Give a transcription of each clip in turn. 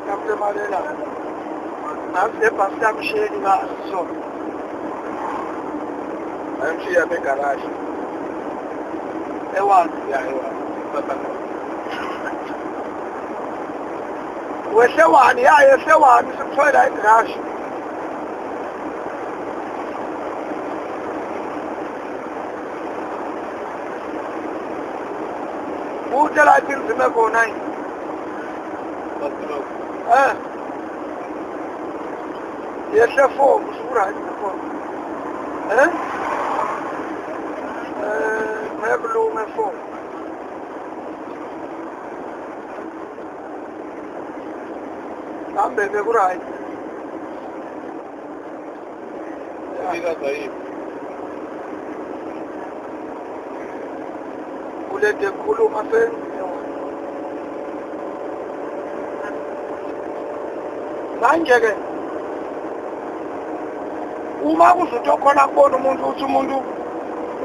Nakulemalela. Ngathi le bhasi yamsheli ngaso. Ayamshiya apha egaraji. Ewani. Ya, ewani. Wehle wani, ya yehle wani sikuthola igaraji. Kude la iphinzime khona yini? Eh. Yehle 4, usukuright ne-4. Eh? Eh, ngekulunge 4. Kambe bekuright. Ufika zaidi. Kulede kukhuluma manje ke uma kuzothi khona kubona umuntu uthi umuntu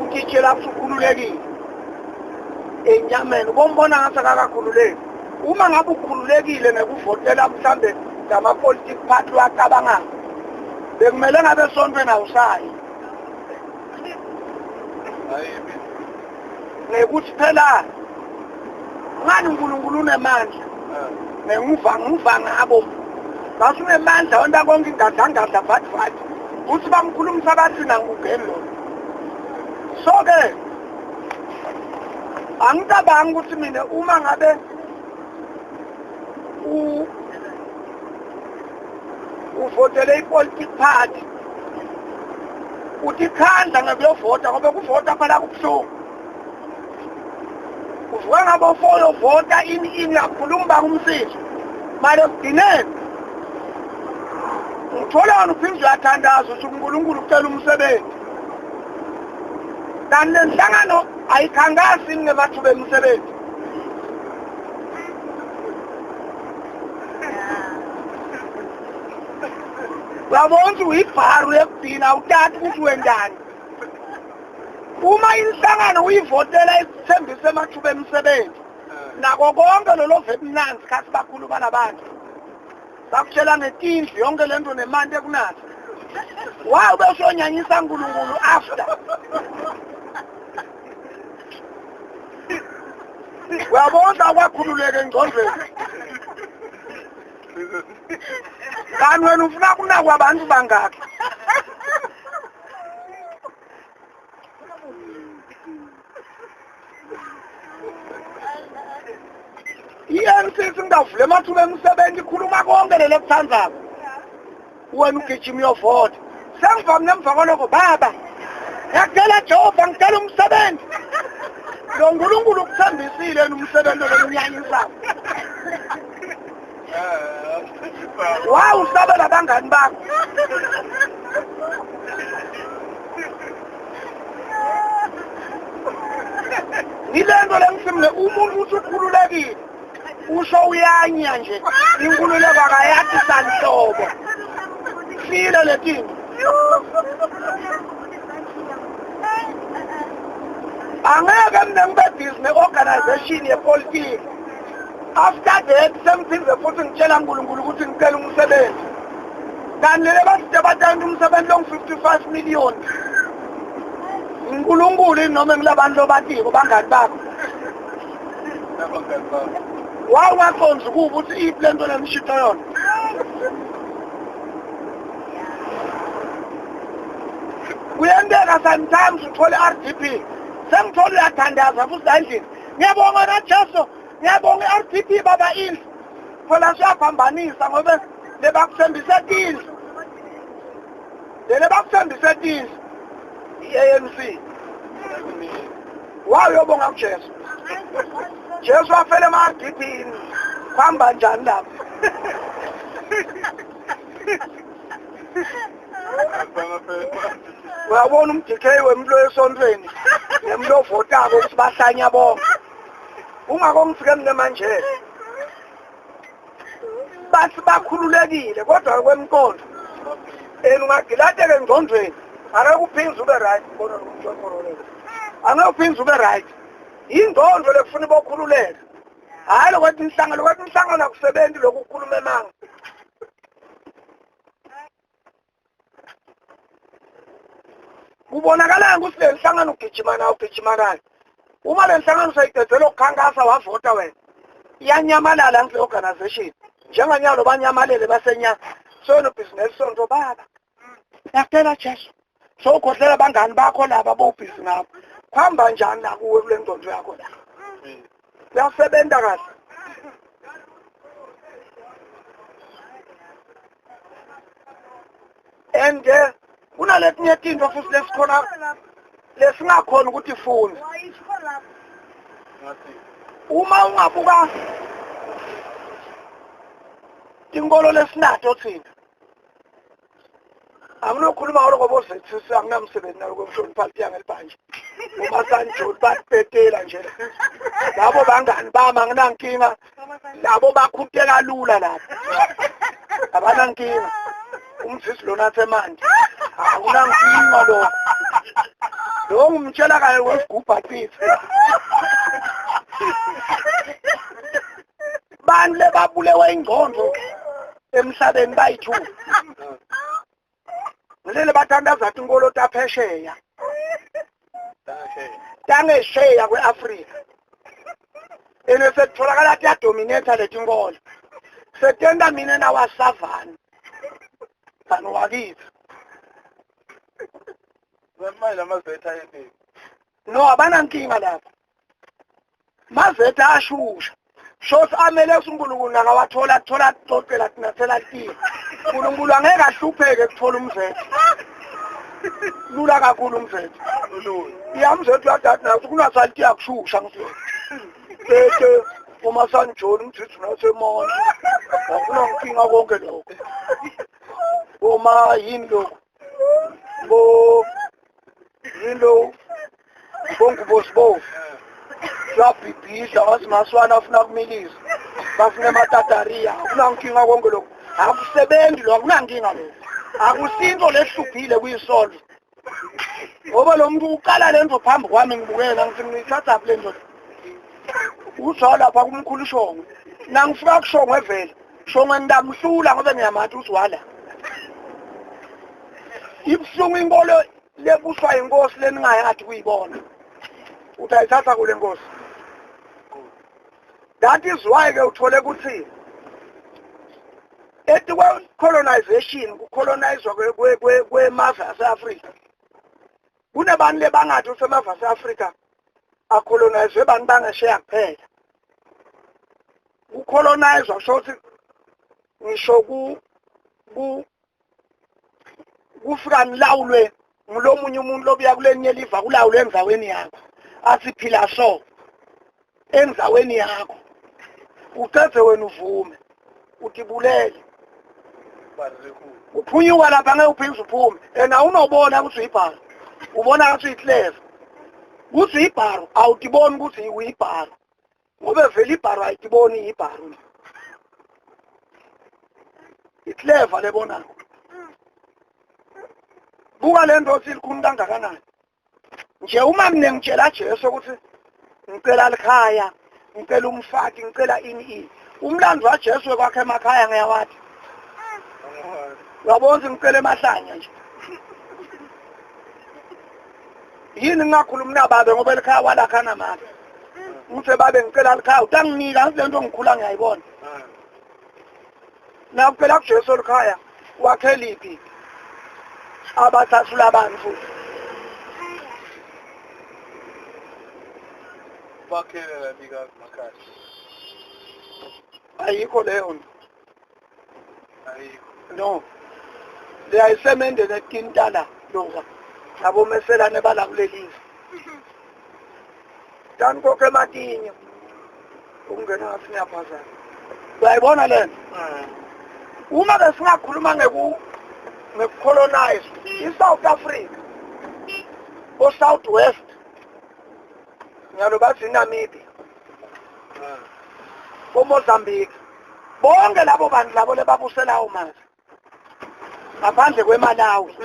utitshela usukhululekile enyameni bombona ngathi akakakhululeki. Uma ngabe ukhululekile ngekuvotela mhlambe lama political party wacabanga bekumele ngabe esontweni awusayi. Ngekuthi phela ngani uNkulunkulu unemandla ngiva ngabo basunemandla wenta konke ingadlangadla vathi vathi uthi bamkhulumisa bathi nangugeni lo. So ke angicabangi ukuthi mina uma ngabe uvotele i-political party utikhandla ngekuyovota ngoba kuvota phela kubuhlungu. Uvuka ngabo 4 uyovota ini yakhuluma banga umsitho manje ekugcineni uthola wena uphinde uyathandaza uthi uNkulunkulu ucela umsebenzi. Kanti le nhlangano ayikhankasi ngemathuba emisebenzi. Uyabona ukuthi uyibharu yekugcina awutati ukuthi wendani. Uma inhlangano uyivotela ikuthembise amathuba emisebenzi nako konke lolo vemnanzi khathi bakhuluma nabantu bakutshela ngetindlu yonke lento nemanti ekunatha. Why ubesonyanyisa uNkulunkulu after? Uyabona akwakhululeke engqondweni. Kanti wena ufuna kunakwa abantu bangaki? I-ANC singavula amathuba emisebenzi ikhuluma konke lelo ekuthandzako. Wena ugijima uyovota. Sengivami nemva kwalokho baba. Ngiyacela Jehova ngicela umsebenzi. Lo nkulunkulu ukuthembisile yena umsebenzi olunyanyisayo. Wawusabela abangani bakho. Ngilento lengisimle umuntu uthi ukhululekile usho uyanya nje inkululeko akayathi sanhlobo. File letinto. Angeke mina ngibe busy ne-organization yepolitiki. After that sengiphinde futhi ngitshela uNkulunkulu ukuthi ngicela umsebenzi. Kanti lele bathi bathenga umsebenzi long 55 million. uNkulunkulu noma ngilabantu lobatiko bangani bakho. Wawungaqonzi kuba ukuthi iphi lento lemshito yona. Kuyenteka sometimes uthole RDP. Sengithola uyathandaza futhi la endlini. Ngiyabonga na Jesu, ngiyabonga i-RDP baba indlu. Phela siyaphambanisa ngoba lebakuthembise tindlu. Lele bakuthembise tindlu. I-ANC. Wayobonga kuJesu. Jesu wafela ema-RDP. Kuhamba njani lapho? Uyabona umDK wemlo esontweni nemlo ovotako ukuthi bahlanya bonke. Ungako ngifike mina manje. Bathi bakhululekile kodwa kwemqondo. Ena ungagilateka engqondweni angeke uphinde ube right bona lo. Angeke uphinde ube right. Ingqondo lekufuna ibokhululeka. Hayi lokwathi inhlangano, lokwathi inhlangano akusebenzi lokhu kukhuluma emanga. Kubonakala ukuthi le nhlangano ugijima nayo ugijima nayo. Uma le nhlangano seyidedela ukukhankasa wavota wena, iyanyamalala ngile organization. Njenganyalo banyamalele basenya sono business sonto baba. Ngiyacela Jesu. Sowukhohlela abangani bakho laba bobhizi ngabo. Kuhamba njani la kuwe kule ngqondo yakho la? Uyasebenza kahle. And kunaletinye tinto futhi lesikhona lesingakhona ukuthi ifunde. Uma ungabuka inkolo lesinato thina, anginokhuluma ngaloko bozethisi, anginamsebenzi naloko mhlonipha liya ngelibhanje umasanjoli batipetela nje labo bangani bami, anginankinga labo bakhuteka lula lapho, abanankinga. Umzisi lona asemanje akunankinga lo lo ngumtshela kaye wesigubha cithi. Bantu lebabulewe ingqondo emhlabeni bayi-2 ngilele bathandaza inkolo taphesheya tangesheya kwe-Afrika ene sekutholakala tiyadominate letinkolo setenta mina nawasavana kani wakithi. No, abanankinga lapho. Mazetha ashusha shothi amele uNkulunkulu nakawathola thola xoxela tinathela tiye. uNkulunkulu angeke ahlupheke kuthola umzethu. Lula kakhulu umzethu. Ya umzethu uyadada nawo kunasalti yakushusha ngithi. Bese uma sanjoli umthetho nasemandla. Akunankinga konke lokho. Uma yini lokho? Bo yini lo? Bongubo sibovu. Siyabhibhidla wathi maswana afuna kumilisa. Bafuna ematatariya. Akunankinga konke lokho. Akusebenzi lo, akunankinga lokho. Akusinto lehluphile kuyisolve. Ngoba lo muntu uqala lento phambi kwami ngibukela ngithi ngiyithatha le nto. Uzwa lapha kumkhulu Shongwe. Nangifika kuShongwe vele. Shongwe ndamhlula ngoba ngiyamathi uzwala. Ibuhlungu inkolo lebuswa inkosi leningayathi kuyibona. Utayithatha kule nkosi. That is why ke uthole ukuthi ethi colonization kucolonizwa kwemave ase-Afrika kunabantu lebangathi usemave ase-Afrika acolonizwe abantu bangesheya kuphela. Kucolonizwa kusho ukuthi ngisho kufika nilawulwe ngulomunye umuntu lobuya kulenye liva kulawulwe endzaweni yakho, athi phila so endzaweni yakho, ucedze wena uvume utibulele, uphunyuka lapha ngeke uphinde uphume. And awunobona ukuthi uyibharo, ubona ngathi uyikleva ukuthi uyibharo, awutiboni ukuthi uyibharo ngoba vele ibharo ayitiboni ibharo, ikleva lebonako. Buka le nto silikhulu kangakanani nje. Uma mina ngitshela Jesu ukuthi ngicela likhaya, ngicela umfati, ngicela ini ini, umlando waJesu wekwakhe emakhaya ngiyawathi. Uyabona ukuthi ngicela emahlanya nje yini ngingakhulumi nababe ngoba elikhaya walakha namake ngithe babe ngicela likhaya utanginika le nto ngikhula ngiyayibona. Nakuphela kuJesu likhaya wakhe liphi abathathula abantu futhi bakhele labikazi makhaya. Ayikho leyo nto. Ayikho. No, leyayisemende netintala lokwa nabomeselane bala kulelive tanikhokha ematinyo ukungena ngathi niyaphazana. Uyayibona le nto? Uma besingakhuluma ngekucolonize i-South Africa o-South West nyalo bathi iNamibia, boMozambique, bonke labo bantu labo lebabuselawo manje ngaphandle kweMalawi.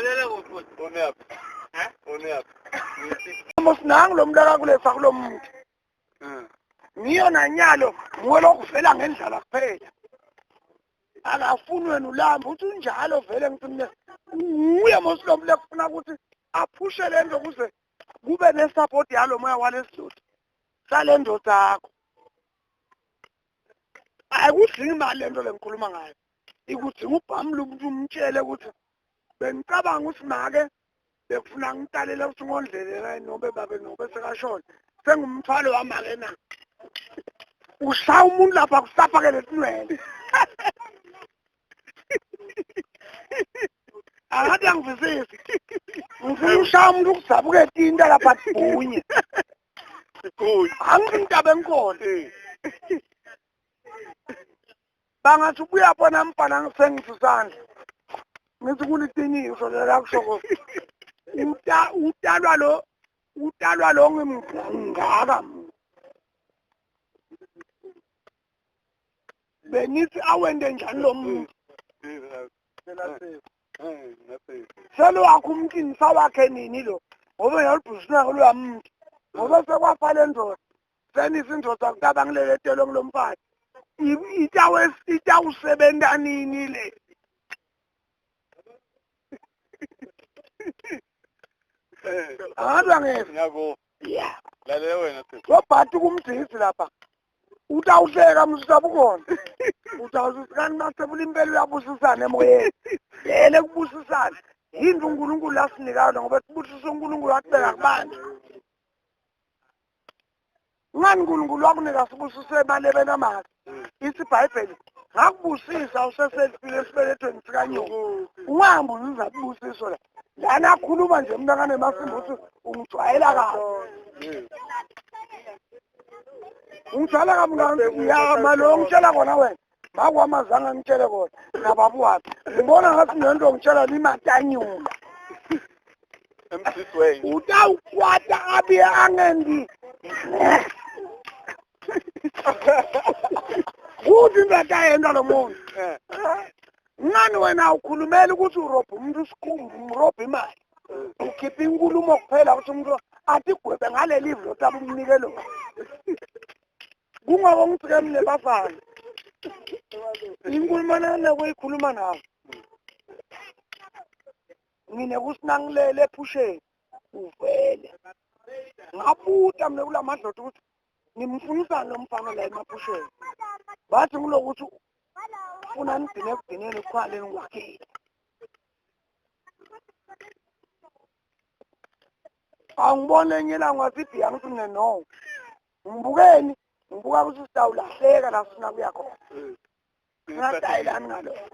Sinangu lo muntu akakuletha kulo muntu. Ngiyo nanyalo nguwe lokuvela ngendlala kuphela. Akafuni wena ulamba uthi unjalo vele ngithi mina nguye mosilomu lekufuna ukuthi aphushe le nto ukuze kube nesupport yalo moya walesidlutha sale ndoda yakho. Ayikudingi imali lento lengikhuluma ngayo, ikudinga ubhamula umuntu umtshele ukuthi bengicabanga ukuthi make bekufuna ngitalele ukuthi ngondlele nobe babe nobe sekashona sengumthwalo wamake na. Ushaya umuntu lapha kusaphakele esinwele. Akathi angivisisi. Ngifuna ushaya umuntu kuzabuke tinta lapha bunye. Angithi intaba enkhona. Bangathi ubuya bona mfana ngisengifusandla. Ngithi kuliqiniso lela kusho utalwa lo utalwa lo ngimngaka. Benithi awende njani lo muntu? Selo wakho umntini sawakhe nini lo? Ngoba uyalubhusina kulwamuntu. Ngoba sekwafa le ndoda. Senisa indoda kutaba ngileletelo kulomfana. Itawusebenza nini le? Angathi angeve. Ngiyabo. Yeah. Lalela wena sisi. Wabhathi kumdisi lapha. Utawuhleka msaba ukhona. Utawusikani masebula impela uyabusisana emoyeni. Lele kubusisana. Yinto uNkulunkulu asinikayo ngoba sibusisa uNkulunkulu wakubeka kubantu. Ngani uNkulunkulu wakunika sibusiso emalebeni amahle. Ithi iBhayibheli ngakubusisa useselifile esibelethweni sikanyoko. Ungahambi uzuza kubusiso la. Lana akhuluma nje umuntu akanemasimba uthi ungijwayela kabi. Ungijwayela kabi mngani ya malo ngitshela kona wena. Makwamazanga ngitshele kona nababa wakhe. Ngibona ngathi nento ngitshela limatanyula. Utawukwata abiye angendi. Kuthi indoda yena lo muntu. Ngani wena ukhulumela ukuthi urobha umuntu isikhumba umrobha imali. Ukhipha inkulumo kuphela ukuthi umuntu athi gwebe ngaleli live lotaba umnike lo. Kungako ngifike mina bafana. Inkulumo nane kuyikhuluma nawe. Ngine kusinangilele ephusheni uvele. Ngabuta mina kulamadloda ukuthi ngimfunisani lo mfana la emaphusheni. Bathi kulokuthi ufuna nigcine ekugcineni ukukhwaleni kwakhile. Angibone enye ilanga wasibhiya ngithi mina no. Ngibukeni ngibuka ukuthi sitawulahleka la sifuna kuya khona. Singatayelani ngalokho.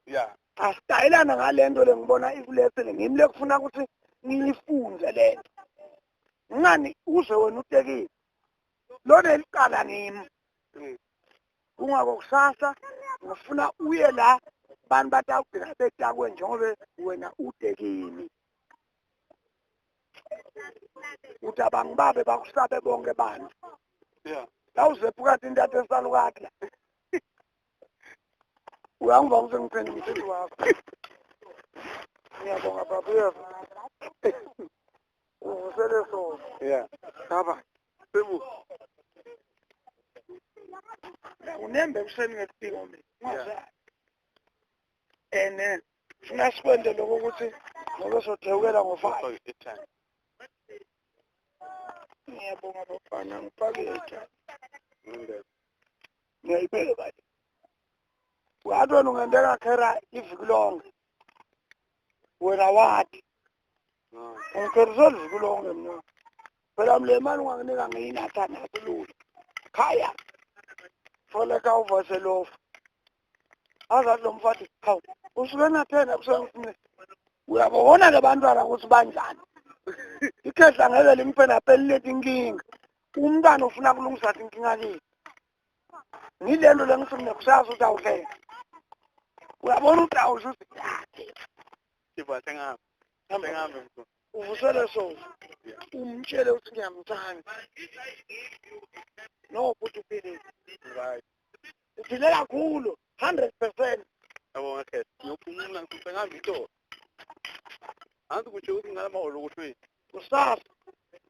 Yeah. Asitayelana ngale nto le ngibona ikulethele ngimi lekufuna ukuthi ngiyifunde le nto. Ngani uze wena utekile. Lona licala ngimi. Kungako kusasa ngifuna uye la bantu batawugcina betakwe njengoba wena utekini. Uthi abangibabe bakusabe bonke bantu. Yeah. Lawuzephuka intatha esalukati la. Uyangiva ukuthi ngiphendule umthetho wakho. Ngiyabonga baba uyeva. Uvusele sona. Yeah. Baba. Sebu. Unembe ekuseni ngesipiko mina. Ungazazi. Ene funa sikwente lokho ukuthi ngoba sodewukela ngo-5. Ngiyabonga bafana ngipaketha. Ngiyayibeka le. Wathi wena ungenteka khera iviki lonke. Wena wathi. Ngikheriswe liviki lonke mina. Phela le mali unganginika ngiyinatha nakulula. Khaya. Foleka uvase lofu. Azathi lo mfati hawu usuke nathena ekuseni uyabona ke bantwana ukuthi banjani. Ikhehla ngeke limphe napeli lethi inkinga. Umntwana ufuna kulungisa inkinga kini. Ngilento lengifuna kusasa ukuthi awuhleke. Uyabona ukuthi awusho ukuthi Siba sengahambe. Sengahambe mkhulu. Uvusele so. Umtshele ukuthi ngiyamthanda. No futhi uphilile. Right. Uphile kakhulu 100%. Yabonga khehla. Ngiyophumula sengahambe itolo. Anzi kutsho ukuthi ngalama holo ukuthi Kusasa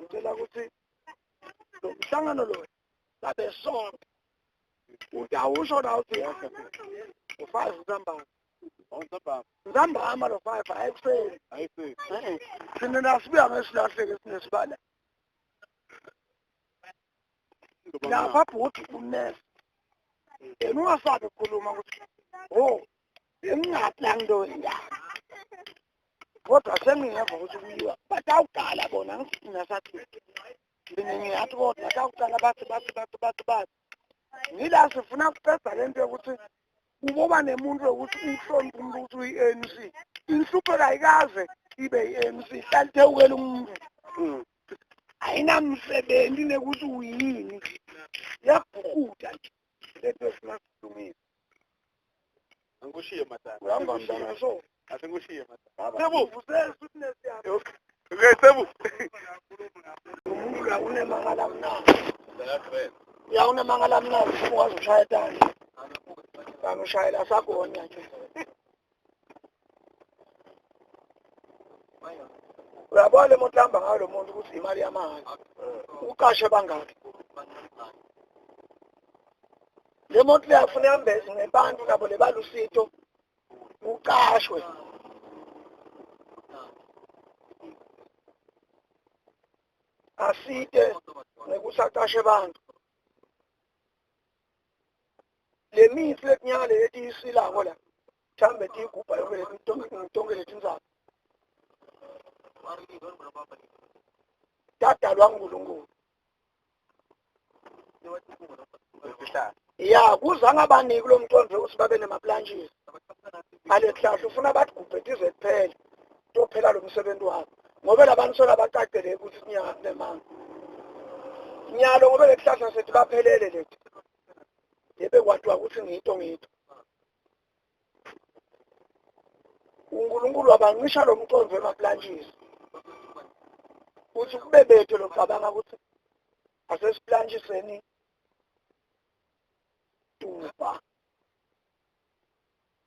ngicela ukuthi lo mhlangano lo Sabe sonke. Utawusho la uthi u5 ntambama. Awusabamba. Ntambama lo 5 ayikuseni. Ayiseki. Thina nasibuya ngesilahleke sinesibala. Lapha bhuti unesi. Yena ungasabi ukukhuluma ukuthi oh bengingathi la ngento indaba. Kodwa sengingeva ukuthi kuyiwa batawuqala bona ngifuna sathi mina ngiyathi kodwa batawuqala bathi ngila sifuna kuqeda lento yokuthi uboba nemuntu yokuthi uhloniphe umuntu ukuthi uyi-ANC inhlupheko ayikaze ibe i-ANC ihlala ithewukela umuntu ayinamsebenzi nekuthi uyini iyabhukuda nje lento efuna silungile. Angikushiye madala. Uhamba mntana so Asengikushiye madala. Sebu usesi nesiyami. Okay, Sebu. Umuntu la unemangala mnandi. Ya unemangala mnandi ukwazi ushaya tani. Bangushayela sagonya nje. Uyabona le moto hamba ngayo lo muntu ukuthi imali yamahhala. Uqashe bangaki? Le moto leyafuna ihambe ngebantu nabo lebalusito uqashwe. Asite ngekusaqashe abantu. Le mithi lekunyanga leti isilako la mhlambe tigubha yonke tonke letindzaba tadalwa nguNkulunkulu. Ya kuzange abaniki lo mqondo ukuthi babe nemaplantshisi ale hlahla ufuna bathi tize kuphela tophela lo msebenzi wabo ngoba labantu sola bacacele ukuthi inyanga kunemanga nyalo ngoba le hlahla sethi baphelele lethi yebe kwathiwa ukuthi ngito uNkulunkulu wabancisha lo mqondo wemaplantshisi uthi kube bethu locabanga ukuthi asesiplantshiseni tupa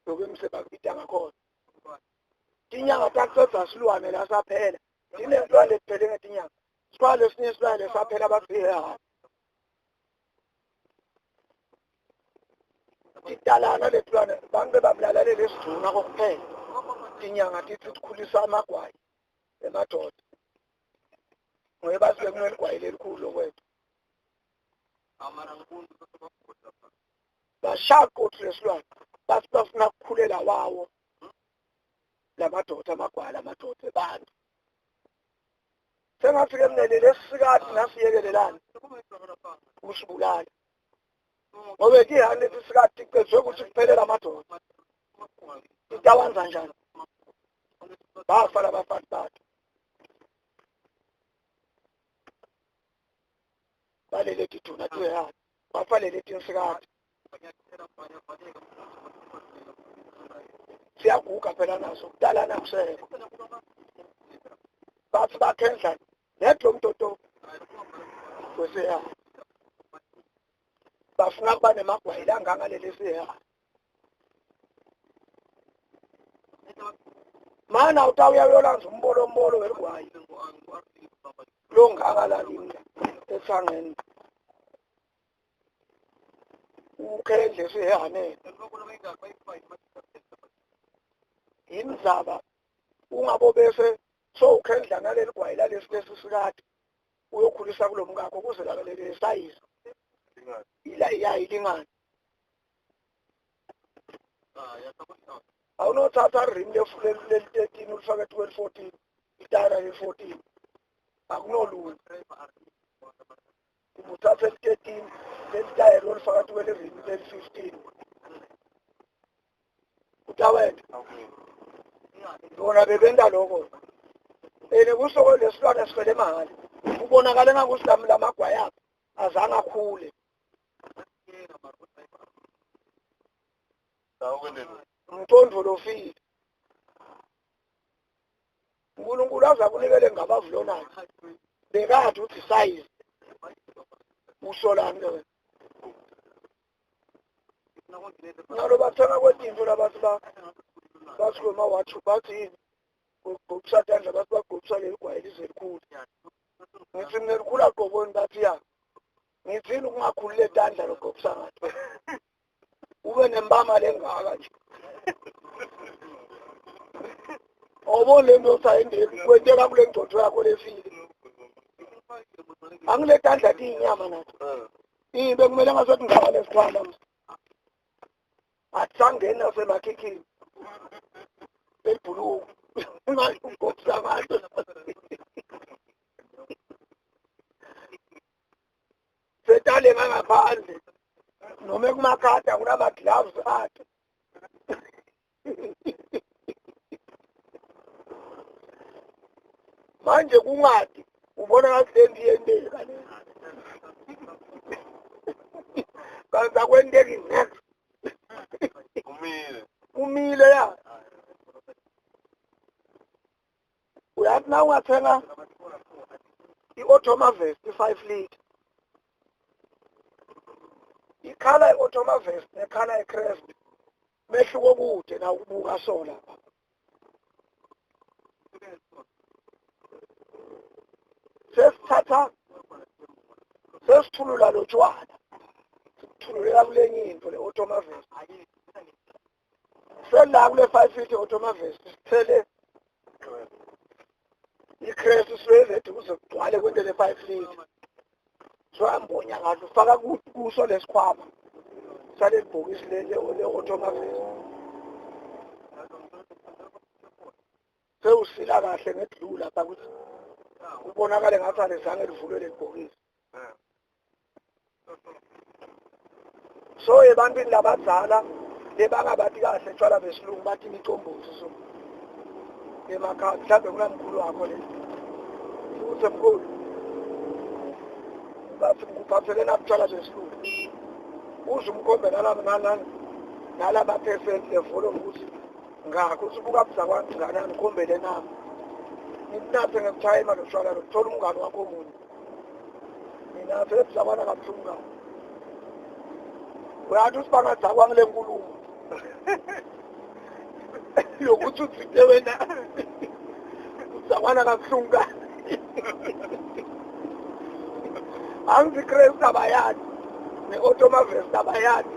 lokwemsebakubita ngakhona tinyanga tacedza silwane la saphela tinelwane lekuphele ngetinyanga sikwale esinye silwane saphela bafike hayi tidalana letulwane bantu bebabulala lesiduna kokuphela tinyanga tithi tikhulisa amagwayi emadoda ngoba bathi bekuneligwayi lelikhulu lokwethu bashaya qothu lesilwane bathi bafuna ukukhulela wawo lamadoda amagwala amadoda abantu sengathi-ke mnene lesisikati nasiyekelelani usibulala ngoba tihani leti sikati ticedzwe ukuthi kuphelela amadoda titawanza njani bafa labafati bathu balele tiduna tihani bafa lele tinsikati siyaguga phela naso kudalana kusekho bathi bakhendlana nedlo mtoto kwesiya bafuna kuba nemagwayila angangaleli siya mana utawuya uyolanza umbolo weligwayi longakalali ethangeni ukhendle sihanele imzaba ungabo bese sowukhendla naleli gwayi lalesi lesikade uyokhulisa kulo mkakho kuze lakalele sayizi ila iyayilingana awunothatha rim leli-13 ulifake 12 14 itayela le-14 akunolunga uthatha eli-13 lelitayela olifaka kweli-rim leli-15 utawena bona bebenta lokho ene kusoko lesilwane sifele mahhala kubonakala ngakuthi lamagwayi apha azange akhule umqondo lofile uNkulunkulu aza kunikele ngabavulonayo bekathi uthi size usolani ke wena nalo bathenga kwetinto labathi bathi kwemawatch bathi yini kugqokisa tandla bathi bagqokisa leli gwayi lize likhulu ngithi mina likhula qoboni bathi ya Ngithini ukungakhulule tandla lokho kusangati. Ube nembama lengaka nje. Awuboni le nto usayindeki kwenteka kule ngcotho yakho lefile. Angile tandla tiyinyama nazo. Ibe kumele ngasothi ngaba lesikhwama. Atisangeni nasemakhikhini. Elibhuluku. Manje ugobisa ngathi. Setale ngangaphandle. Noma kumakhadi akunama gloves akhe. Manje kungadi ubona ngathi le nto iyenteka le. Kanti akwenteki next. Kumile. Kumile ya. Uyathi na ungathenga i-Automavest i-5 liter. Ikhala i-Automavest nekhala i-Crest mehluko kude na ukubuka so lapha. Sesithatha sesithulula lo tshwala sithululela kulenye into le Automavest. Sela kule 5 liter Automavest sithele iCrest siweze kuze kugcwale kwento le 5 liter. Soyambonya kahle ufaka kuso lesikhwama saleli bhokisi le Automavest. Sewusila kahle ngedlula lapha ukuthi kubonakale ngathi alizange livulwe leli bhokisi. So ebantwini labadzala lebangabathi kahle tshwala besilungu bathi imicombosi so emakhaya mhlawumbe kunamkhulu wakho le uthi mkhulu bathi ngikuphathele nabutshwala besilungu uze umkhombe nalama percent levolume ukuthi ngakho uthi buka buzakwami nganani ukhombele nami nginathe ngekuthayima lo tshwala lo thola umngane wakho omunye nginathe ebuzakwana kabuhlungu kabi. Uyathi uthi bangadzakwa ngile nkulumo yokuthi uthinte wena uzakwana kabuhlungu kabi. Angithi abayadi ne-Automavest abayadi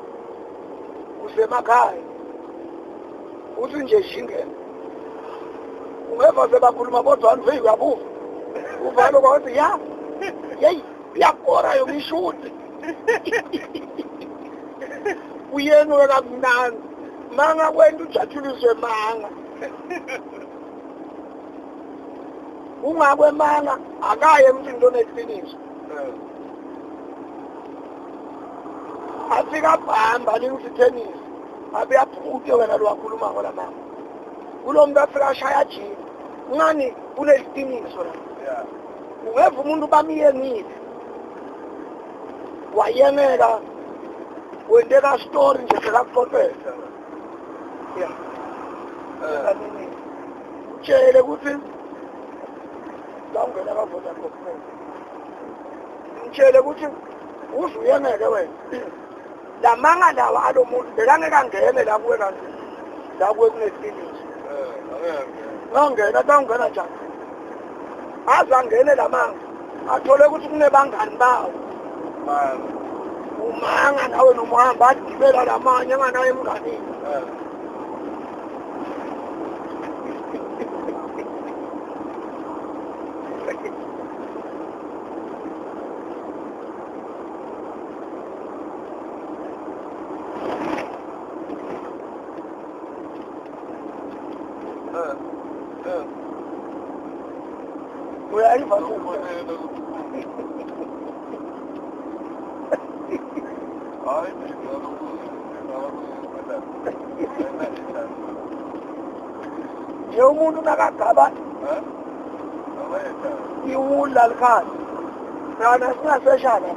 usemakhaya uthi nje jingene ungeva sebakhuluma bodwa nje uyabuva uvalo kwathi ya yeyi iyakora yona ishuti uyena kamnandi manga kwenta ujatshuliswe manga ungakwemanga akaye emntwini oneqiniso. Afika bhamba lingusithenisi abe yaphute wena lo wakhuluma ngola mama kulo muntu afika ashaya jini ngani kuneqiniso la. Ungeva umuntu bamiyengile wayengeka wenteka story nje sekakuxoxela. Yeah. Utshele ukuthi la ungena kaVodacom. Utshele ukuthi uze uyengeke wena. Lamanga lawa alo muntu bekangeke angene la kuwe kanti la kuwe kuneqiniso. Ngangena tawungena njani? Aze angene lamanga athole ukuthi kunebangani bawo. Umanga nawe noma uhamba agibela lamanye enganaye emnganini. Uyayiva nje umuntu nakagaba iwula likhaya kana singaseshana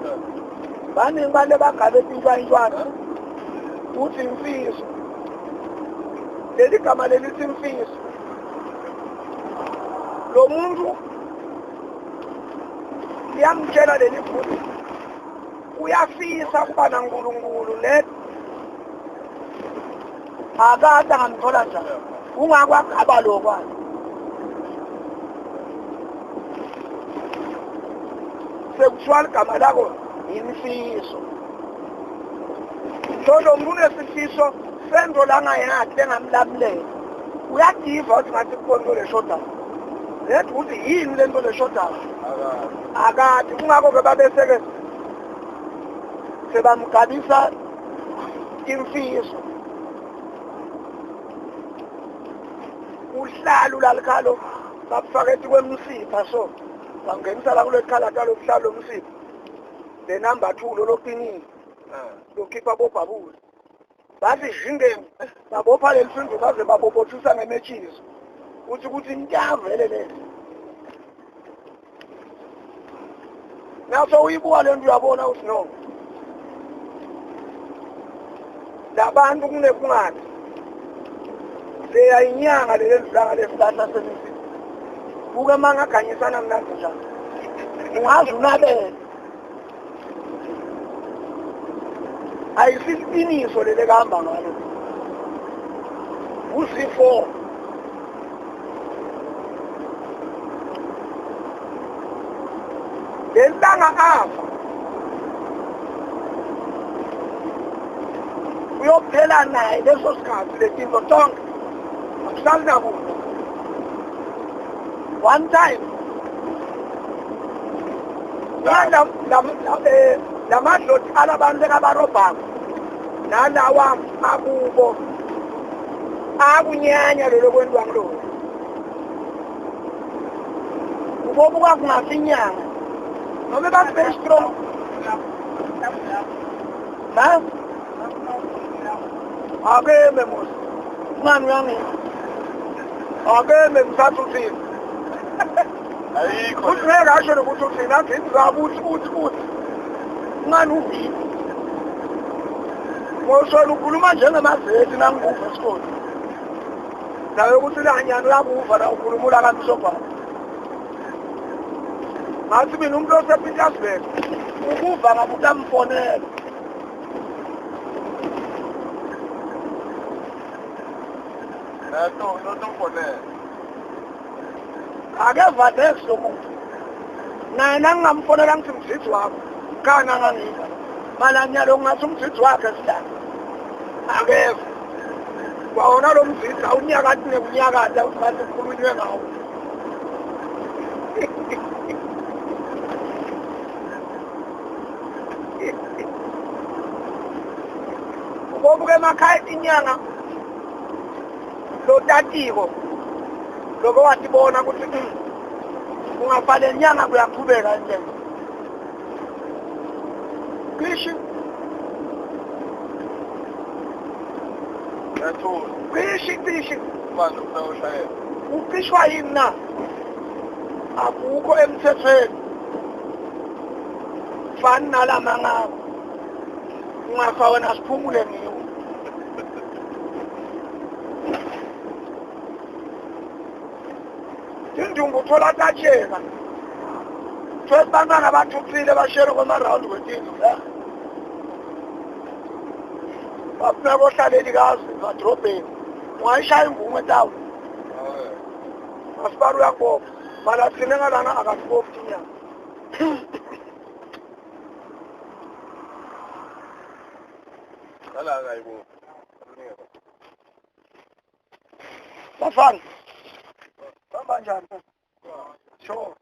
baningi bantu bagabe intshwantshwana uthi imfiso leli gama lelithi imfiso lo muntu liyamtshela leli futhi uyafisa kuba naNkulunkulu le akade angamthola njani ungakwagaba lokwana. Sekuthiwa ligama lakho Imfiso. So lo muntu unesifiso sento langayakhe lengamlamulela. Uyativa ukuthi ngathi kukhona into leshodayo. Lethi ukuthi yini lento leshodayo? Akade kungakho-ke babeseke sebamgabisa imfiso. Uhlalu lalikhalo bakufake kwemsipha so bangenisa la kulekhala talo buhlalu lomsipha. Le number 2 lo loqinile. Lokhipha bobhabula. Bathi jingeni babopha lelifindo baze babobothisa ngemetshisi. Uthi ukuthi intavele le. Naso uyibuka lento uyabona ukuthi no. Labantu kunekungathi leya inyanga lelidlanga lesihlahla semisi. Buke mangaganyisana mnandi njalo. Ungaze unabele. Ayisiqiniso leli kahamba ngalo. U-C4. Lelanga afa. Uyophela naye leso sikhathi letinto tonke. Akusali nakude. One time. Lamadloti alabantu abarobhako nalawa akubo akunyanya lelo kwentwa ngilolo. Ubobuka kungafi inyanga noma bathi very strong. Ha? Akeme musi. Ungani uyangiva? Akeme msathu uthini? Ayikho. Uthi ngeke asho nokuthi uthini athi ngizaba uthi uthi uthi. Ungani uvile? Ngoshona ukhuluma njengamazeti nanguva esikoleni. Nawe ukuthi lanyana uyakuva la ukhulumula kamsobha. Ngathi mina umuntu osePietersburg ukuva ngabe utamfonela. Nato notomfonela. Akeva next lo muntu. Naye nangingamfonela ngithi mzithi wakho. Kana ngangiva. Malanyalo ngathi umzithi wakhe sidala. Akeva. Kwawona lo mzithi awunyakathi nekunyakatha uthi ngathi kukhulunywe ngawo. Ubobuka emakhaya inyanga lotatiko lokho watibona ukuthi ungafale inyanga kuyaqhubeka nje. Cishe cishe cishe manje usawushayela. Ucishwa yini na? Akukho emthethweni. Fani nalamanga. Ungafa wena siphumule ngiwo. Indumbu uthola tatsheka. Thola bantwana bathuthile bashere kwama-round kwetindlu la. Bafuna bohlaleli kazi emadrobheni. Ungayishaya imvume etawuni. Masipala uyakubopha. Mara thina ngalana akasibophi inyanga. Bafana. Bamba njani? Sure.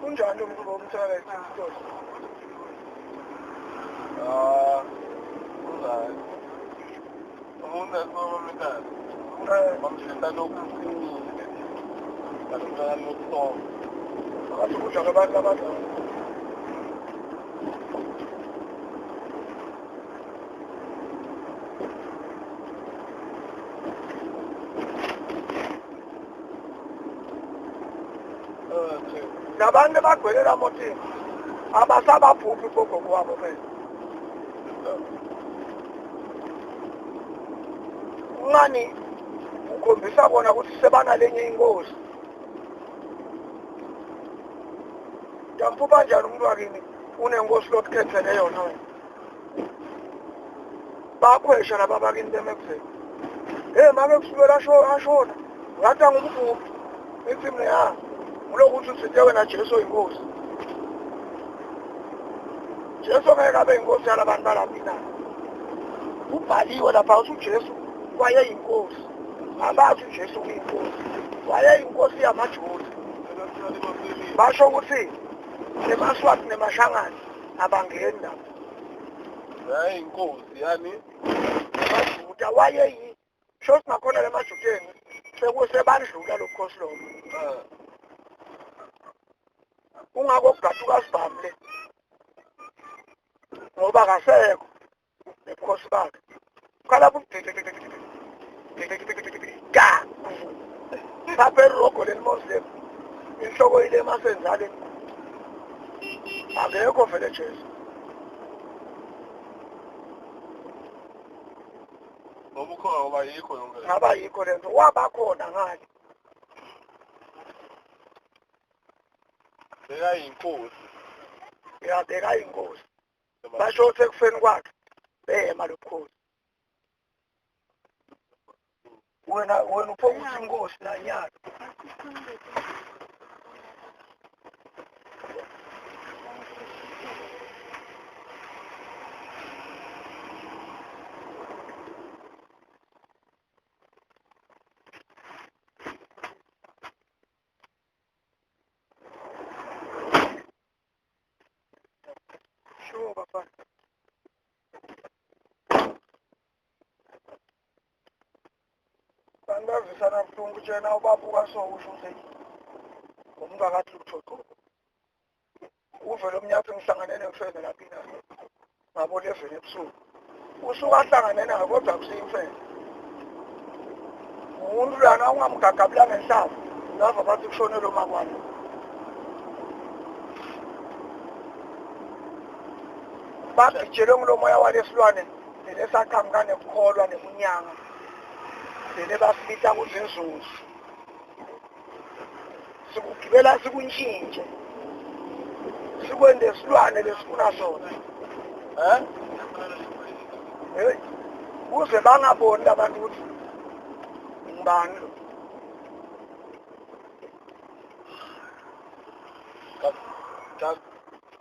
Kunjani lo muntu omthwala isitolo? Ah, kunjani? Umuntu esomntana. Bamshisa lokuqinile. Kalokho lokuthoma. Ngathi kudla kwabantu abadala. Labantu abagcwele motini abasabaphuphi bogogo wabo phela. Ungani ukhombisa bona ukuthi sebanalenye inkosi. Yamphupha njani umuntu wakini unenkosi lokukhethele yona wena? Bakhwesha laba bakini bemekuzeni. Hey make kusukela ashona. Ngathi angumphuphi. Ngithi mina ya. Ngulokuthi uthinte wena Jesu inkosi. Jesu ngeke abe inkosi yalabantu balaphi na. Kubhaliwe lapha ukuthi uJesu wayeyinkosi. Abathi uJesu uyinkosi. Wayeyinkosi yamaJuda. Basho ukuthi nemaSwati nemaShangani abangeni lapho. Yayinkosi yani amaJuda wayeyi sho singakhona lemajudeni sekusebandlula lobukhosi lobo. Ungako kugatuka sibhamu le ngoba kasekho nebukhosi bakhe. Khala ga phaphe rogo leliMoslem inhloko ile masenzale akekho vele Jesu. Ngoba ukhona ngoba yikho yonke. Ngaba yikho lento wabakhona ngale. Bekayinkosi. Ya bekayinkosi. Basho ukuthi ekufeni kwakhe bema lobukhosi. Wena upho ukuthi inkosi nanyalo. Sure, bafana. Bangavisana buhlungu tshena ubabuka so usho ukuthi umuntu akathi lutho qo. Uvele umnyaka ngihlangane nemfene lapha ina. Ngabona evele ebusuku. Usuka ahlangane nayo kodwa akusiyimfene. Umuntu lana ungamgagabula ngenhlavu. Lava bathi kushone lo makwana. Bagijele ngulo moya walesilwane lesaqhamuka nekukholwa nebunyanga. Lele basibita kuzinzuzo. Sikugibela sikuntshintshe. Sikwende silwane lesifuna sona. Hey, kuze bangaboni labantu ukuthi ngibani lo.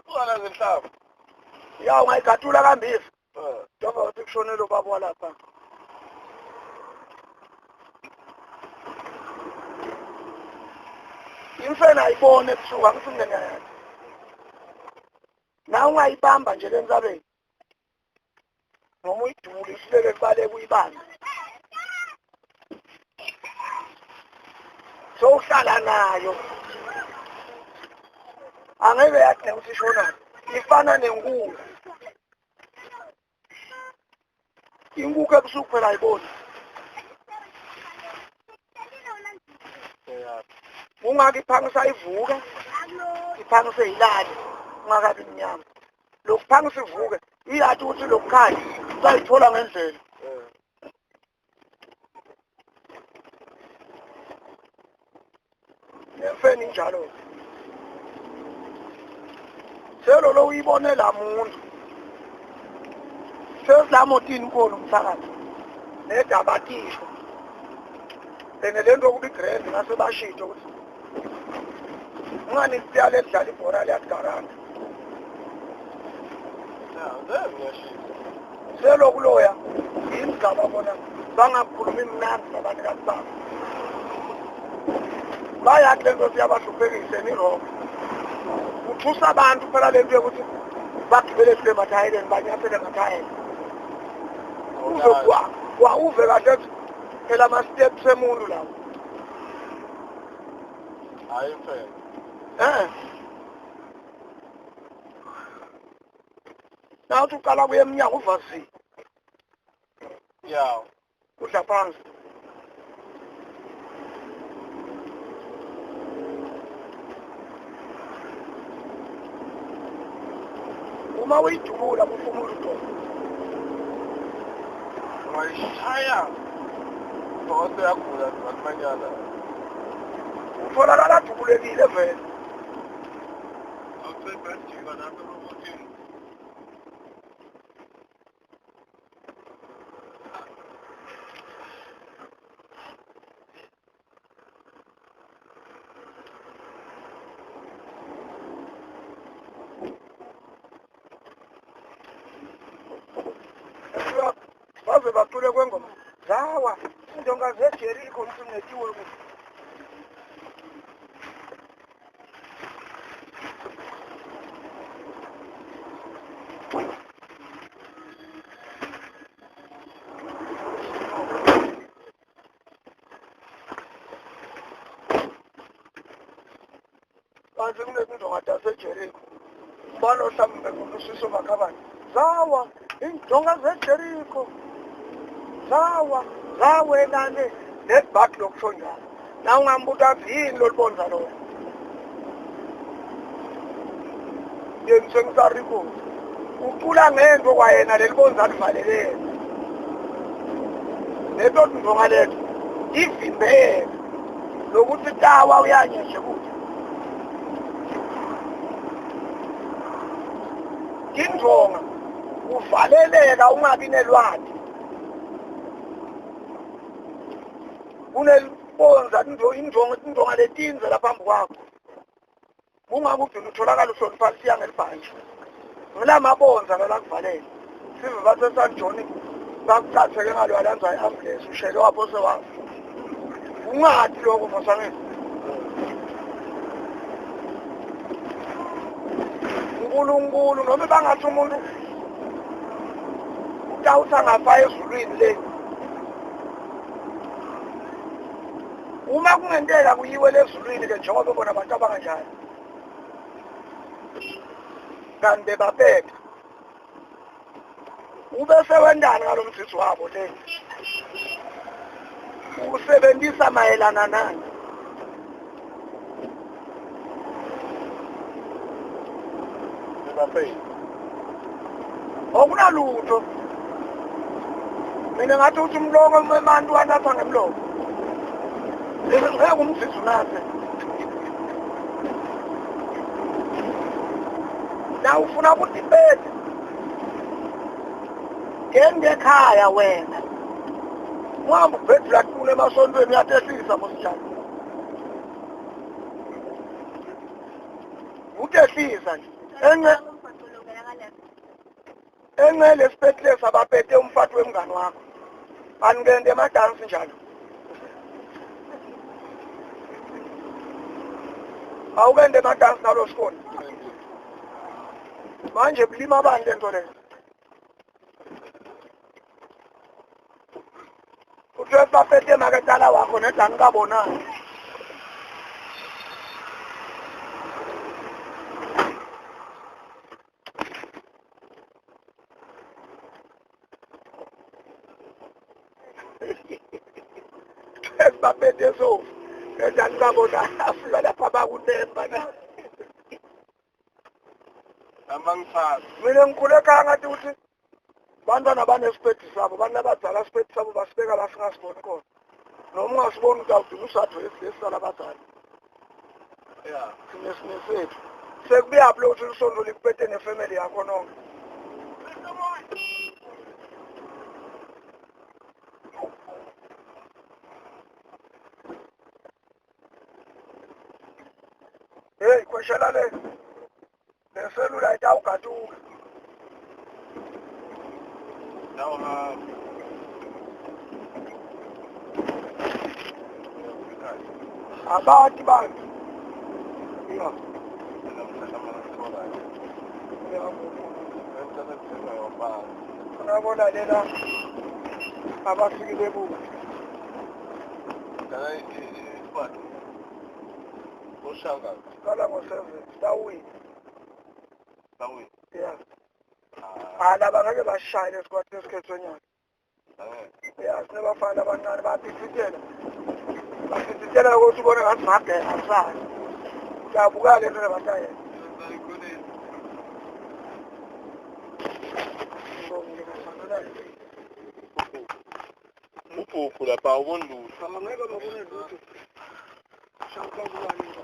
Ungana zenhlavu. Ya ungayigatula kambili. Njengoba uthi kushonele ubaba walapha. Imfene ayibone ebusuku angithi ngiyayazi. Na ungayibamba nje lentsabeni. Noma uyidubule isilele kubaleka uyibambe. Sowuhlala nayo. Angeke yathi ukuthi ishona. Ifana nenkukhu. Inkukhu ebusuku phela ayiboni. Ungake iphangisa ivuke, iphangise ilale, ungakabi mnyama. Lokuphangisa ivuke, iyathi ukuthi lokukhanya usayithola ngendlela. Nemfene injalo. Selo lo uyibone la muntu. Sezilamotini khona umphakathi. Nedabatisho. Ene lento kubi grand ngase bashitsho ukuthi ungani siyale dlala ibhola liyagaranta. Ya, ngiyashisa. Selo kuloya indzaba bona bangakhulumi mnandi nabanikazi babo. Bayathi lento siyabahluphekisa enirongo. Uthusa abantu phela lento yokuthi bagibele kule mathayeleni banyathele mathayela. Uve kwa uve kahle phela ama steps emuntu lawo. Hayi phela. Nawuthi uqala kuye emnyango uvazile. Ya. Udla phansi. Uma uyidubula kuphumula udonga. Ungayishaya. Ngoba uyagula manyana. Utholakala dubulekile vele. Awusebenzika lapho robotini. Baze bacule kwengoma zawa indonga zeJeriko msinetiwe ku. Baze kunezindonga zaseJeriko. Bano mhlawumbe ngusiso makhabani. Zawa indonga zeJeriko. Zawa zawelane nebhaki lokusho njalo. Na ungambuta yini lolibonza lo. Yena sengisariko. Ucula ngento kwayena lelibonza livalelene. Leto ndonga lethu ivimbele lokuthi tawa uyanyeshe kuthi. Indonga uvaleleka ungabi nelwati. Kunelibonza indonga letinze lapha phambi kwakho. Ungakugcina utholakala uhlonipha siya ngelibhantshi. Ngilamabonza la kuvalele. Sive bathe San John bakuthatheke ngalo alanza iambulance ushele wapho sewafa. Ungathi lokho mosangeni. uNkulunkulu noma bangathi umuntu utawuthi angafa ezulwini le. Uma kungenteka kuyiwe lezulwini ke njengoba bona abantu abanganjani. Kanti bebaphethe. Ube sewendana ngalomsisi wabo le. Usebenzisa mayelana nani? Okunalutho. Mina ngathi uthi umlomo emantu anatha ngemlomo. Ngeke umsisi unathe. Na ufuna ukuthi ibethe. Ngende ekhaya wena. Uhamba ubhedula kule emasontweni uyatehlisa mosijana. Utehlisa nje. Enye lesiphethe abaphethe umfati wemngani wakho. Aningende emadansi njalo. Awukende emadansi nalo sikole. Manje bulima abantu lento leyo. Uthe baphethe maketala wakho nedani kabonani. Baphethe so nedani kabonani afika lapha bakunemba na. Amangifasi. Mina ngikhule ekhaya ngathi ukuthi bantwana banesiphethu sabo, abantu abadala isiphethu sabo basibeka la singasiboni khona. Noma ungasiboni utawugcina usadresi lesi salabadala. Yeah. Sinesethu. Sekubuyaphi lokuthi lisonto likuphethe nefamily yakho nonke. Hey, kweshela le. Leselula itawugatuka. Abati bantu. Ya. Unabona lela abafikile kubo. Qala ngo-7 sawini. Sawini. Yeah. Alaba ngeke bashaye lesikhathi esikhethwe nyaka. Yeah, sinabafana abancane baphithithela. Baphithithela ukuthi ubone ngathi ngagena kusasa. Uyabuka le nto labatayela. Uphuphu lapha awuboni lutho. Angeke babone lutho. Shaka kubani.